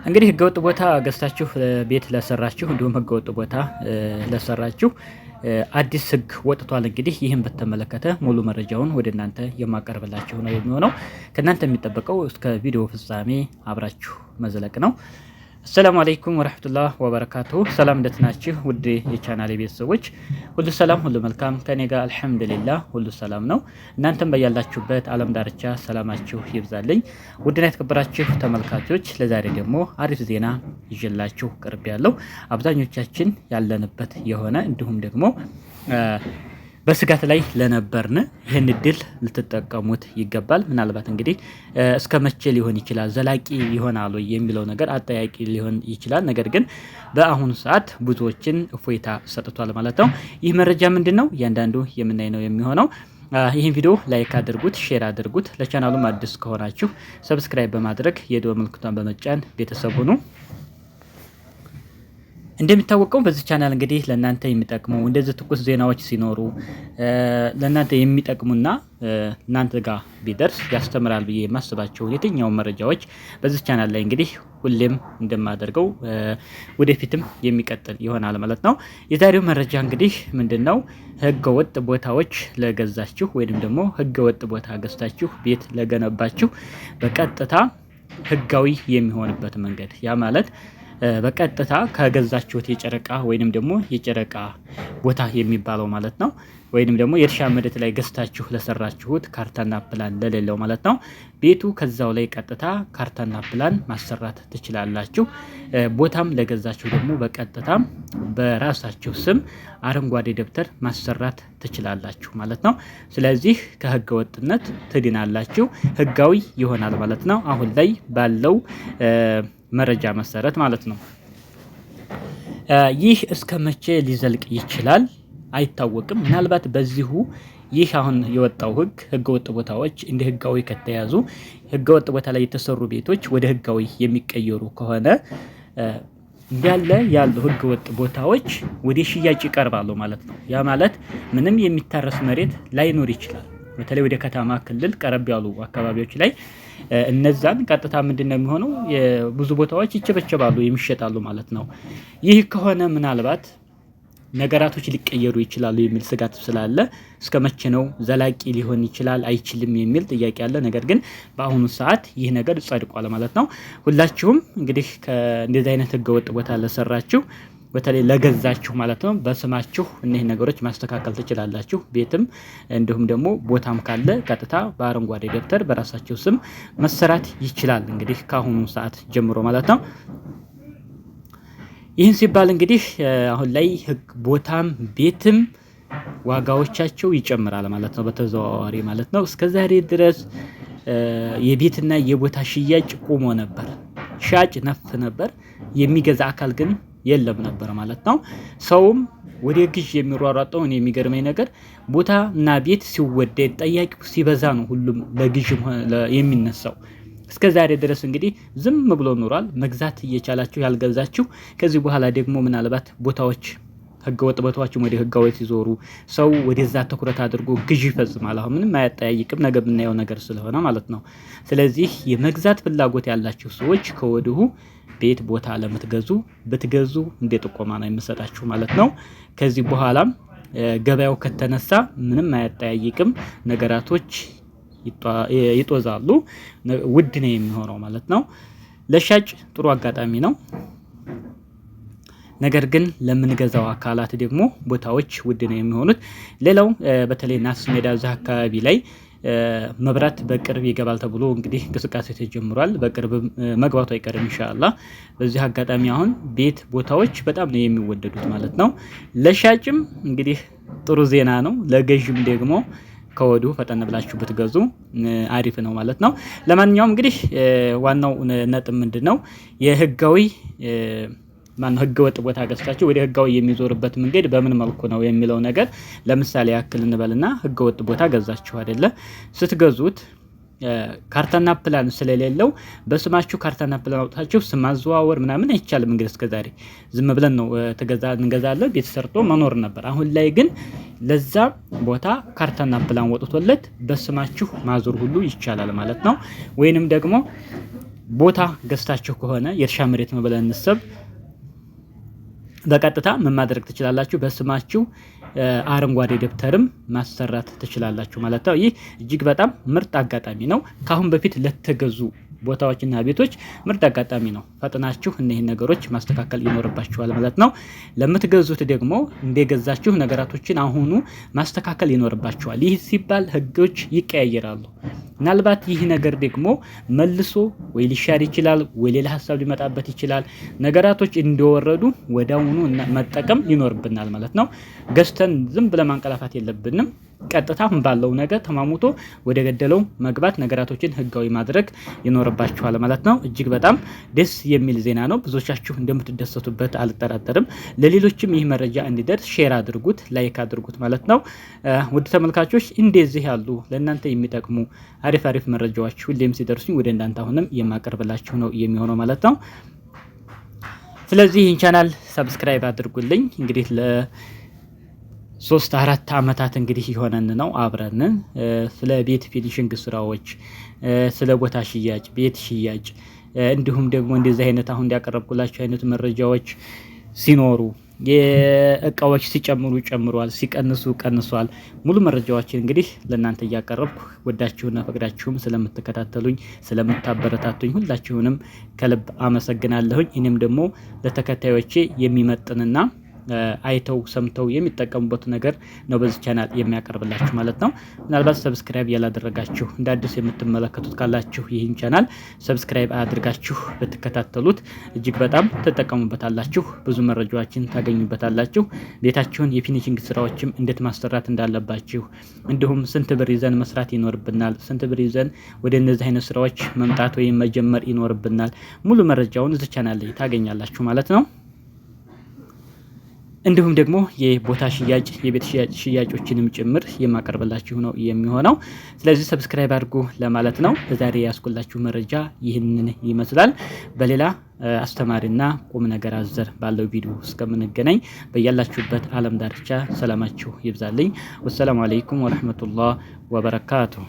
እንግዲህ ህገወጥ ቦታ ገዝታችሁ ቤት ለሰራችሁ እንዲሁም ህገወጥ ቦታ ለሰራችሁ አዲስ ህግ ወጥቷል። እንግዲህ ይህን በተመለከተ ሙሉ መረጃውን ወደ እናንተ የማቀርብላችሁ ነው የሚሆነው። ከእናንተ የሚጠበቀው እስከ ቪዲዮ ፍጻሜ አብራችሁ መዝለቅ ነው። አሰላሙ አለይኩም ወረህመቱላህ ወበረካቱሁ። ሰላም እንደት ናችሁ? ውድ የቻናሌ ቤተሰቦች ሁሉ ሰላም ሁሉ መልካም ከኔ ጋር አልሐምዱሊላህ ሁሉ ሰላም ነው። እናንተም በያላችሁበት ዓለም ዳርቻ ሰላማችሁ ይብዛልኝ። ውድና የተከበራችሁ ተመልካቾች ለዛሬ ደግሞ አሪፍ ዜና ይዤላችሁ ቅርብ ያለው አብዛኞቻችን ያለንበት የሆነ እንዲሁም ደግሞ በስጋት ላይ ለነበርን ይህን እድል ልትጠቀሙት ይገባል። ምናልባት እንግዲህ እስከ መቼ ሊሆን ይችላል ዘላቂ ይሆናል የሚለው ነገር አጠያቂ ሊሆን ይችላል። ነገር ግን በአሁኑ ሰዓት ብዙዎችን እፎይታ ሰጥቷል ማለት ነው። ይህ መረጃ ምንድን ነው? እያንዳንዱ የምናይ ነው የሚሆነው። ይህን ቪዲዮ like አድርጉት፣ share አድርጉት። ለቻናሉም አዲስ ከሆናችሁ subscribe በማድረግ የደወል ምልክቷን በመጫን ቤተሰብ ሁኑ። እንደሚታወቀው በዚህ ቻናል እንግዲህ ለእናንተ የሚጠቅሙ እንደዚህ ትኩስ ዜናዎች ሲኖሩ ለእናንተ የሚጠቅሙና እናንተ ጋር ቢደርስ ያስተምራል ብዬ የማስባቸውን የትኛውን መረጃዎች በዚህ ቻናል ላይ እንግዲህ ሁሌም እንደማደርገው ወደፊትም የሚቀጥል ይሆናል ማለት ነው። የዛሬው መረጃ እንግዲህ ምንድን ነው? ህገ ወጥ ቦታዎች ለገዛችሁ ወይንም ደግሞ ህገ ወጥ ቦታ ገዝታችሁ ቤት ለገነባችሁ በቀጥታ ህጋዊ የሚሆንበት መንገድ፣ ያ ማለት በቀጥታ ከገዛችሁት የጨረቃ ወይንም ደግሞ የጨረቃ ቦታ የሚባለው ማለት ነው፣ ወይንም ደግሞ የእርሻ መሬት ላይ ገዝታችሁ ለሰራችሁት ካርታና ፕላን ለሌለው ማለት ነው። ቤቱ ከዛው ላይ ቀጥታ ካርታና ፕላን ማሰራት ትችላላችሁ። ቦታም ለገዛችሁ ደግሞ በቀጥታ በራሳችሁ ስም አረንጓዴ ደብተር ማሰራት ትችላላችሁ ማለት ነው። ስለዚህ ከህገ ወጥነት ትድናላችሁ፣ ህጋዊ ይሆናል ማለት ነው። አሁን ላይ ባለው መረጃ መሰረት ማለት ነው። ይህ እስከ መቼ ሊዘልቅ ይችላል አይታወቅም። ምናልባት በዚሁ ይህ አሁን የወጣው ህግ ህገወጥ ቦታዎች እንደ ህጋዊ ከተያዙ፣ ህገወጥ ቦታ ላይ የተሰሩ ቤቶች ወደ ህጋዊ የሚቀየሩ ከሆነ እንዳለ ያሉ ህገወጥ ቦታዎች ወደ ሽያጭ ይቀርባሉ ማለት ነው። ያ ማለት ምንም የሚታረስ መሬት ላይኖር ይችላል። በተለይ ወደ ከተማ ክልል ቀረብ ያሉ አካባቢዎች ላይ እነዛን ቀጥታ ምንድን ነው የሚሆነው? ብዙ ቦታዎች ይቸበቸባሉ፣ የሚሸጣሉ ማለት ነው። ይህ ከሆነ ምናልባት ነገራቶች ሊቀየሩ ይችላሉ የሚል ስጋት ስላለ እስከ መቼ ነው ዘላቂ ሊሆን ይችላል አይችልም የሚል ጥያቄ አለ። ነገር ግን በአሁኑ ሰዓት ይህ ነገር ጸድቋል ማለት ነው። ሁላችሁም እንግዲህ እንደዚህ አይነት ህገወጥ ቦታ ለሰራችሁ፣ በተለይ ለገዛችሁ ማለት ነው፣ በስማችሁ እኒህ ነገሮች ማስተካከል ትችላላችሁ። ቤትም እንዲሁም ደግሞ ቦታም ካለ ቀጥታ በአረንጓዴ ደብተር በራሳቸው ስም መሰራት ይችላል። እንግዲህ ከአሁኑ ሰዓት ጀምሮ ማለት ነው። ይህን ሲባል እንግዲህ አሁን ላይ ህግ ቦታም ቤትም ዋጋዎቻቸው ይጨምራል ማለት ነው፣ በተዘዋዋሪ ማለት ነው። እስከ ዛሬ ድረስ የቤትና የቦታ ሽያጭ ቆሞ ነበር። ሻጭ ነፍ ነበር፣ የሚገዛ አካል ግን የለም ነበር ማለት ነው። ሰውም ወደ ግዥ የሚሯሯጠው እኔ የሚገርመኝ ነገር ቦታ እና ቤት ሲወደድ ጠያቂው ሲበዛ ነው ሁሉም ለግዥ የሚነሳው። እስከ ዛሬ ድረስ እንግዲህ ዝም ብሎ ኖሯል። መግዛት እየቻላችሁ ያልገዛችሁ ከዚህ በኋላ ደግሞ ምናልባት ቦታዎች ህገወጥ ቦታዎችም ወደ ህጋዊ ሲዞሩ ሰው ወደዛ ትኩረት አድርጎ ግዥ ይፈጽማል። አሁን ምንም አያጠያይቅም፣ ነገ የምናየው ነገር ስለሆነ ማለት ነው። ስለዚህ የመግዛት ፍላጎት ያላችሁ ሰዎች ከወዲሁ ቤት ቦታ ለምትገዙ ብትገዙ እንደ ጥቆማ ነው የምሰጣችሁ ማለት ነው። ከዚህ በኋላም ገበያው ከተነሳ ምንም አያጠያይቅም፣ ነገራቶች ይጦዛሉ፣ ውድ ነው የሚሆነው ማለት ነው። ለሻጭ ጥሩ አጋጣሚ ነው። ነገር ግን ለምንገዛው አካላት ደግሞ ቦታዎች ውድ ነው የሚሆኑት። ሌላው በተለይ ናስ ሜዳ እዛ አካባቢ ላይ መብራት በቅርብ ይገባል ተብሎ እንግዲህ እንቅስቃሴ ተጀምሯል። በቅርብ መግባቱ አይቀርም ኢንሻአላህ። በዚህ አጋጣሚ አሁን ቤት ቦታዎች በጣም ነው የሚወደዱት ማለት ነው። ለሻጭም እንግዲህ ጥሩ ዜና ነው፣ ለገዥም ደግሞ ከወዲሁ ፈጠን ብላችሁ ብትገዙ አሪፍ ነው ማለት ነው። ለማንኛውም እንግዲህ ዋናው ነጥብ ምንድን ነው? የህጋዊ ማነው ህገ ወጥ ቦታ ገዝታችሁ ወደ ህጋዊ የሚዞርበት መንገድ በምን መልኩ ነው የሚለው ነገር፣ ለምሳሌ ያክል እንበልና ህገ ወጥ ቦታ ገዛችሁ አይደለ? ስትገዙት ካርታና ፕላን ስለሌለው በስማችሁ ካርታና ፕላን አውጥታችሁ ስም ማዘዋወር ምናምን አይቻልም። እንግዲህ እስከዛሬ ዝም ብለን ነው ተገዛ እንገዛለን፣ ቤት ሰርቶ መኖር ነበር። አሁን ላይ ግን ለዛ ቦታ ካርታና ፕላን ወጥቶለት በስማችሁ ማዞር ሁሉ ይቻላል ማለት ነው። ወይንም ደግሞ ቦታ ገዝታችሁ ከሆነ፣ የእርሻ መሬት ነው ብለን እንሰብ፣ በቀጥታ ምን ማድረግ ትችላላችሁ? በስማችሁ አረንጓዴ ደብተርም ማሰራት ትችላላችሁ ማለት ነው። ይህ እጅግ በጣም ምርጥ አጋጣሚ ነው። ከአሁን በፊት ለተገዙ ቦታዎችና ቤቶች ምርጥ አጋጣሚ ነው። ፈጥናችሁ እነዚህን ነገሮች ማስተካከል ይኖርባችኋል ማለት ነው። ለምትገዙት ደግሞ እንደገዛችሁ ነገራቶችን አሁኑ ማስተካከል ይኖርባችኋል። ይህ ሲባል ህጎች ይቀያየራሉ። ምናልባት ይህ ነገር ደግሞ መልሶ ወይ ሊሻር ይችላል፣ ወይ ሌላ ሀሳብ ሊመጣበት ይችላል። ነገራቶች እንደወረዱ ወዲያውኑ መጠቀም ይኖርብናል ማለት ነው። ገዝተን ዝም ብለን ማንቀላፋት የለብንም። ቀጥታ አሁን ባለው ነገር ተማሙቶ ወደ ገደለው መግባት፣ ነገራቶችን ህጋዊ ማድረግ ይኖርባችኋል ማለት ነው። እጅግ በጣም ደስ የሚል ዜና ነው። ብዙዎቻችሁ እንደምትደሰቱበት አልጠራጠርም። ለሌሎችም ይህ መረጃ እንዲደርስ share አድርጉት፣ like አድርጉት ማለት ነው። ውድ ተመልካቾች፣ እንደዚህ ያሉ ለእናንተ የሚጠቅሙ አሪፍ አሪፍ መረጃዎች ሁሌም ሲደርሱኝ ወደ እናንተ አሁንም የማቀርብላችሁ ነው የሚሆነው ማለት ነው። ስለዚህ ይህን channel subscribe አድርጉልኝ። እንግዲህ ለ3-4 አመታት እንግዲህ የሆነን ነው አብረን ስለ ቤት finishing ስራዎች፣ ስለ ቦታ ሽያጭ፣ ቤት ሽያጭ፣ እንዲሁም ደግሞ እንደዚህ አይነት አሁን እንዲያቀረብኩላችሁ አይነት መረጃዎች ሲኖሩ፣ የእቃዎች ሲጨምሩ ጨምሯል፣ ሲቀንሱ ቀንሷል። ሙሉ መረጃዎችን እንግዲህ ለእናንተ እያቀረብኩ ወዳችሁና ፈቅዳችሁም ስለምትከታተሉኝ፣ ስለምታበረታቱኝ ሁላችሁንም ከልብ አመሰግናለሁኝ። እኔም ደግሞ ለተከታዮቼ የሚመጥንና አይተው ሰምተው የሚጠቀሙበት ነገር ነው በዚህ ቻናል የሚያቀርብላችሁ ማለት ነው። ምናልባት subscribe ያላደረጋችሁ፣ እንደ አዲስ የምትመለከቱት ካላችሁ ይህን channel subscribe አድርጋችሁ ብትከታተሉት እጅግ በጣም ትጠቀሙበታላችሁ። ብዙ መረጃዎችን ታገኙበታላችሁ። ቤታችሁን የ finishing ስራዎችም እንዴት ማሰራት እንዳለባችሁ፣ እንዲሁም ስንት ብር ይዘን መስራት ይኖርብናል፣ ስንት ብር ይዘን ወደ እነዚህ አይነት ስራዎች መምጣት ወይም መጀመር ይኖርብናል፣ ሙሉ መረጃውን እዚህ ቻናል ላይ ታገኛላችሁ ማለት ነው። እንዲሁም ደግሞ የቦታ ሽያጭ፣ የቤት ሽያጮችንም ጭምር የማቀርብላችሁ ነው የሚሆነው። ስለዚህ subscribe አድርጉ ለማለት ነው። ለዛሬ ያስኩላችሁ መረጃ ይህንን ይመስላል። በሌላ አስተማሪና ቁም ነገር አዘል ባለው ቪዲዮ እስከምንገናኝ በያላችሁበት ዓለም ዳርቻ ሰላማችሁ ይብዛልኝ። والسلام عليكم ورحمة الله وبركاته።